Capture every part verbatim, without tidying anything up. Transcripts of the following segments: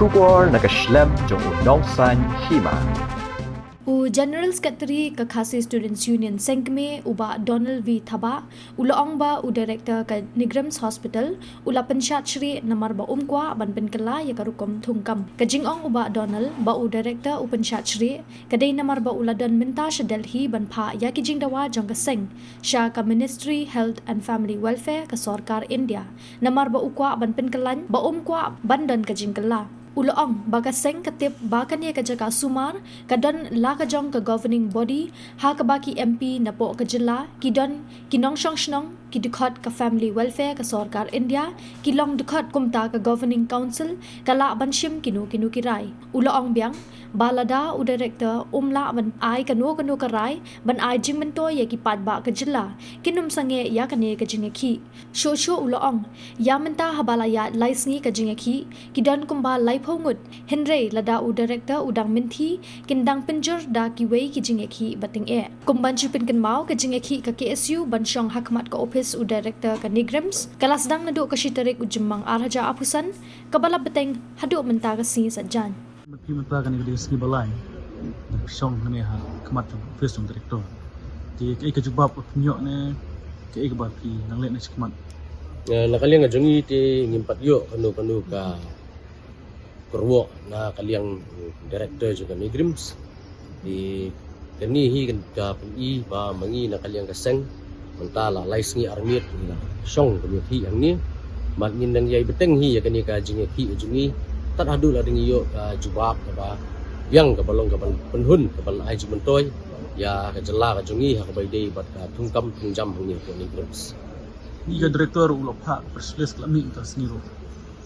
Khubor na ka shlem jong u Nongsaiñ Hima. U General Secretary ka Khasi Students Union Sengkmie, u Bah Donald V Thabah, u la ong ba u Director ka NEIGRIHMS Hospital u la pynshad shrieh namar ba um kwah ban pynkylla ïa ka rukom thungkam. Ka jingong u Bah Donald ba u Director u pynshad shrieh ka dei namar ba u la don mynta sha Delhi ban phah ïa ki jingdawa jong ka seng sha ka Ministry Health and Family Welfare ka sorkar India, namar ba u kwah ban pynkylla, ba um kwah ban don ka jingkylla. U la ong ba ka seng ka tip ba kane ka jaka sumar ka don la ka jong ka governing body, ha kaba ki M P napoh ka jylla ki don ki nongshong shnong, ki dkhot ka Family Welfare ka sorkar India, ki long dkhot, kumta ka Governing Council ka lah ban shim kino kino ki rai. U la ong biang ba lada u Director um lah ban ai kano kano ka rai ban ai jingmyntoi ïa ki paidbah ka jylla, kin ym sangeh ïa kane ka jingïakhih. Shuh shuh u la ong, ïa mynta haba la ïaid lai sngi ka jingïakhih, ki don kumba laiphew ngut, hynrei lada u Director u dang mynthi, kin dang pynjur da kiwei ki jingïakhih ba tyngeh. Kum ban shu pynkynmaw, ka jingïakhih ka K S U ban shong ha khmat ka ophis u Director ka NEIGRIHMS ka la sdang naduh ka shi tarik u Jymmang ar hajar arphew san, kaba la bteng haduh mynta ka sngi Saitjaiñ. Mynta kane ka dei ka sngi ba lai. Shong hangne ha khmat jong office jong director. Te kaei ka jubab phi ïoh ne kaei kaba phi nang leh ne shi khmat? Eh, na ka liang ka jong ngi te ngim pat ïoh kano kano ka kyrwoh na ka liang director jong ka NEIGRIHMS. Te kane hi ka pyni ba ma ngi na ka liang ka seng mynta la lai sngi ar miet ngi la shong ka jingïakhih hangne. Bad ngin nang ïai bteng hi ïa kane ka jingïakhih jong ngi tad haduh la dang ïoh ka jubab kaba biang, kaba long kaban pynhun, kaban ai jingmyntoi ïa ka jylla ka jong ngi ha kaba ïadei bad ka thungkam thungjam hangne hapoh NEIGRIHMS. Ïa ka director u la phah press release ka la mih mynta ka sngi ruh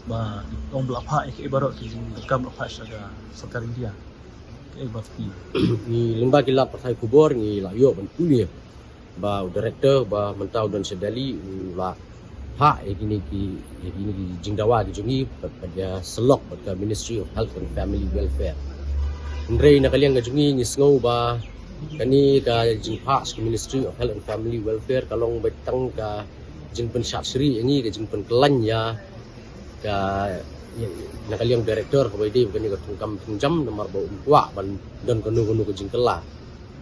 ba ong ba la phah ïa kaei baroh ki jingdonkam la phah sha ka sorkar India. Kaei ba phi? Ngi lyngba ki lad pathai khubor ngi la ïoh ban pule ba u director ba mynta u don sha Delhi u la phah ïa kine ki, ïa kine ki jingdawa ki jong ngi bad, bad ïasyllok bad ka Ministry of Health and Family Welfare. Hynrei na ka liang ka jong ngi ngi sngew ba kane ka jingphah sha ka Ministry of Health and Family Welfare ka long beit tang ka jingpynshad shrieh ïa ngi, ka jingpynkylla ïa ka, ïa, na ka liang director kaba ïadei bad kane ka thungkam thungjam namar ba um kwah ban don kano kano ka jingkylla.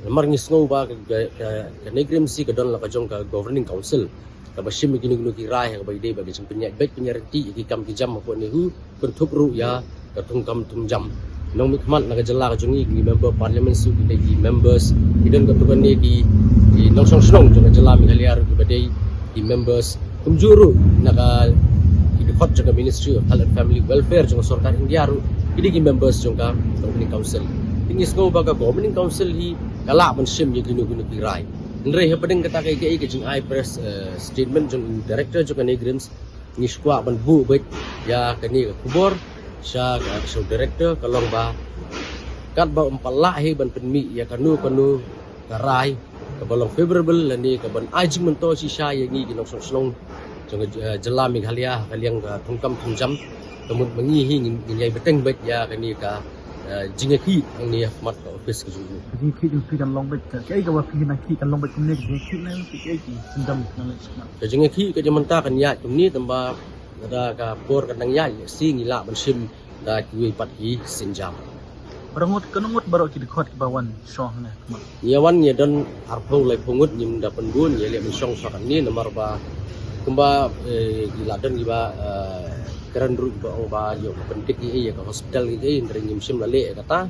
Namar ngi sngew ba ka, ka, ka, ka NEIGRIHMS ka don la ka jong ka Governing Council kaba shim ïa kino kino ki rai ha kaba ïadei bad ka jingpynïaid beit pynïaid ryntih ïa ki kam ki jam hapoh NEHU, kynthup ruh ïa ka thungkam thungjam. Nongmihkhmat na ka jylla ka jong ngi, ki member parliament ruh ki dei ki members, ki don katto katne ki, ki nongshong shnong jong ka jylla Meghalaya ruh kiba dei ki members. Kumjuh ruh na ka, ki dkhot jong ka Ministry of Health and Family Welfare jong ka sorkar India ruh ki dei ki members jong ka Governing Council. Te ngi sngew ba ka Governing Council hi ka lah ban shim ïa kino kino ki rai. Hynrei hapdeng kata kaei kaei ka jingai press, eh, statement jong u director jong ka NEIGRIHMS, ngi shu kwah ban buh beit ïa kane ka khubor sha ka, sha u director, ka long ba katba um pat lah hi ban pynmih ïa kano kano ka rai kaba long favorable lane kaban ai jingmyntoi shisha ïa ngi ki nongshong shnong jong ka, eh, jylla Meghalaya ha ka liang ka thungkam thungjam. Ka mut ma ngi hi ngin, ngin ïai bteng beit ïa kane ka, eh, jingïakhih hangne ha khmat ka office ka jong u. Ka jingïakhih jong phi kan long beit, ka, kaei kaba phi nang khih kan long beit kumne ka jingïakhih ne kaei ki syndon nang leh sha khmat? Ka jingïakhih ka jong mynta kan ïaid kumne, tangba lada ka por kan nang ïaid, lehse ngi lah ban shim da kiwei pat ki sienjam. Baroh ngut, katno ngut baroh ki dkhot kiba wan shong hangne ha khmat? Ngi ïa wan ngi ïa don arphew laiphew ngut, ngim da pynbun, ngi ïa leh ban shong sha kane namar ba kumba, eh, ki la don kiba, eh, kren ruh kiba ong ba ïoh ka pyndik ïa ka hospital ïa, hynrei ngim shym la leh ïa kata.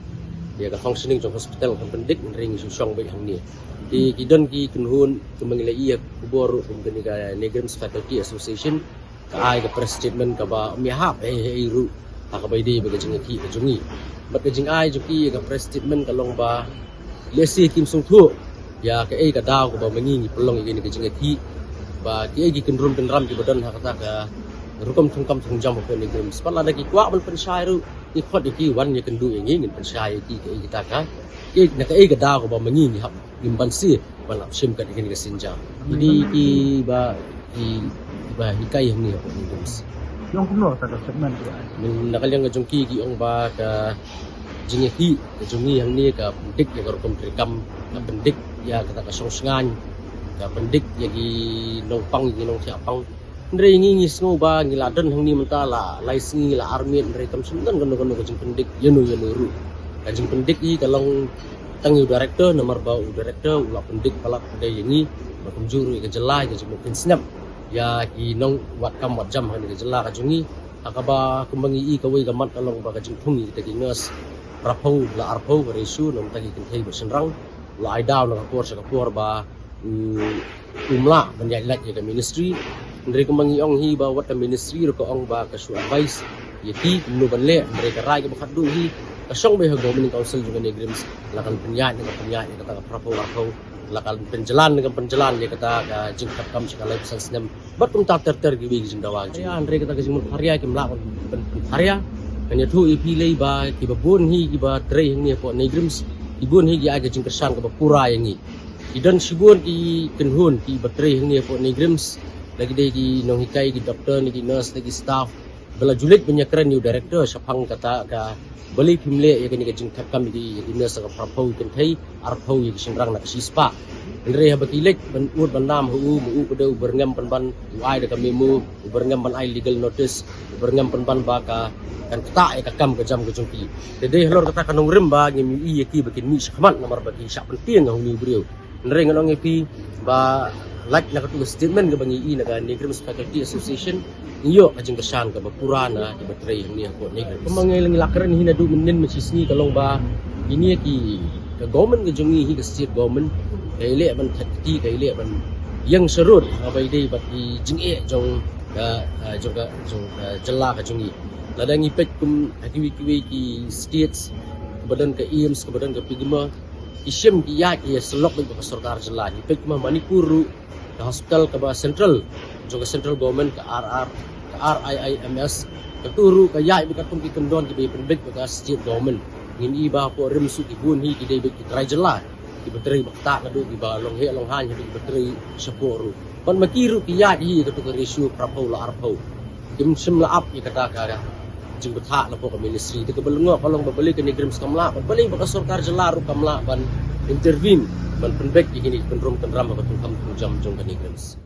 Ïa ka functioning jong hospital kan pyndik, hynrei ngi shu shong beit hangne. Te ki don ki kynhun kumba ngi la ïoh khubor ruh kum kane ka NEIGRIHMS Faculty Association ka ai ka press statement kaba ym ïahap ei ei ruh ha kaba ïadei bad ka jingïakhih ka jong ngi. Bad ka jingai jong ki ka press statement ka long ba lehse kim sngewthuh ïa kaei ka daw kaba ma ngi ngi pynlong ïa kane ka jingïakhih, ba kiei ki kynrum kynram kiba don ha kata ka rukom thungkam thungjam hapoh NEIGRIHMS. Bad lada ki kwah ban pynshai ruh, ngi khot ïa ki wan ïakynduh ïa ngi, ngin pynshai ïa ki kaei kata ka, kaei, na kaei ka daw kaba ma ngi ngi hap, ngim banse ban ap shim kat ïa kane ka sienjam. Ki dei kiba, ki, kiba hikai hangne hapoh NEIGRIHMS. Ki ong kumno kata ka statement ki ai? Na ka liang ka jong ki, ki ong ba ka jingïakhih ka jong ngi hangne ka pyndik ïa ka rukom treikam, ka pyndik ïa kata ka shongshngaiñ, ka pyndik ïa ki nongpang, ïa ki nongthiah pang. Hynrei ngi ngi sngew ba ngi la don hangne mynta la lai sngi la armiet, hynrei kam shym don kano kano ka jingpyndik ïa no ïa no ruh. Ka jingpyndik hi ka long tang ïa u director, namar ba u director u la pyndik palat pat ïa ngi, ba kumjuh ruh ïa ka jylla, ïa ka jingmut pynsnep ïa ki nongwad kam wad jam ha kane ka jylla ka jong ngi. Ha kaba kumba ngi i, kawei ka mat ka long ba ka jingthung ïa kita ki nurse phraphew la arphew ka ratio na bynta ki kynthei bad shynrang, la ai daw na ka por sha ka por ba u, um lah ban ïaid lait ïa ka ministry. Hynrei kumba ngi ong hi ba wat ka ministry ruh ka ong ba ka shu advice ïa ki kumno ban leh, hynrei ka rai kaba khatduh hi ka shong beit ha Governing Council jong ka NEIGRIHMS, la kan pynïaid ne kan pynïaid ïa kata ka phraphew arphew, la kan pynjlan ne kan pynjlan ïa kata ka jingkhap kam sha ka laiphew san snem. Bad kumta ter ter kiwei ki jingdawa ki jong ngi. Hynrei kata ka jingmut pharia kim lah ban pyn-, pynpharia. Ngan ïathuh ïa phi lei ba kiba bun hi kiba trei hangne hapoh NEIGRIHMS, ki bun hi ki ai ka jingkyrshan kaba pura ïa ngi. Ki don shibun ki kynhun kiba trei hangne hapoh NEIGRIHMS, la ki dei ki nonghikai, ki doktor ne ki nurse ne ki staff, ba la ju leit ban ïakren ïa u director shaphang kata ka, balei phim leh ïa kane ka jingkhap kam ïa ki, ïa ki nurse ka phraphew ïa ki kynthei, arphew ïa ki shynrang na ka shispah. Hynrei haba ki leit ban ud ban nam ha u, ma u pat u byrngem pynban, u ai da ka memo, u byrngem ban ai legal notice, u byrngem pynban ba ka kan ktah ïa ka kam ka jam ka jong ki. Te dei halor kata ka nongrim ba ngim ïohi ïa ki ba kin mih shakhmat, namar ba ki shah pyntieng ha une u briew. Hynrei ngan ong ïa phi ba lait na katu ka statement kaba ngi i na ka NEIGRIHMS Faculty Association, ngi ïoh ka jingkyrshan kaba pura na kiba trei hangne hapoh NEIGRIHMS. Kumba ngi la kren hi naduh mynnin mynshisngi ka long ba kine ki, ka government ka jong ngi hi, ka state government, ka ïaleh ban thait kti, ka ïaleh ban ïeng sharud haba ïadei bad ki jingeh jong ka, ah, jong ka, jong ka jylla ka jong ngi. Lada ngi peit kum ha kiwei kiwei ki states, kaba don ka AIIMS, kaba don ka PGME, ki shim ki ïaid ïa syllok bad ka sorkar jylla. Ngi peit kum ha Manipur ruh, ka hospital kaba central jong ka central government, ka R R, ka R I I M S, katu ruh ka ïaid bad katkum ki kyndon kiba ïa pynbeit bad ka state government. Ngin i ba hapoh rim suh ki bun hi ki dei beit ki trai jylla, kiba trei ba ktah naduh kiba long heh long haiñ haduh kiba trei shapoh ruh. Bad ma ki ruh ki ïaid hi katu ka ratio phraphew la arphew. Kim shym la ap ïa kata ka jingbthah napoh ka ministry. Te kaba lyngngoh ka long ba balei ka NEIGRIHMS kam lah, bad balei ba ka sorkar jylla ruh kam lah ban intervene, ban pynbeit ïa kine ki kynrum kynram ha ka thungkam thungjam jong ka NEIGRIHMS.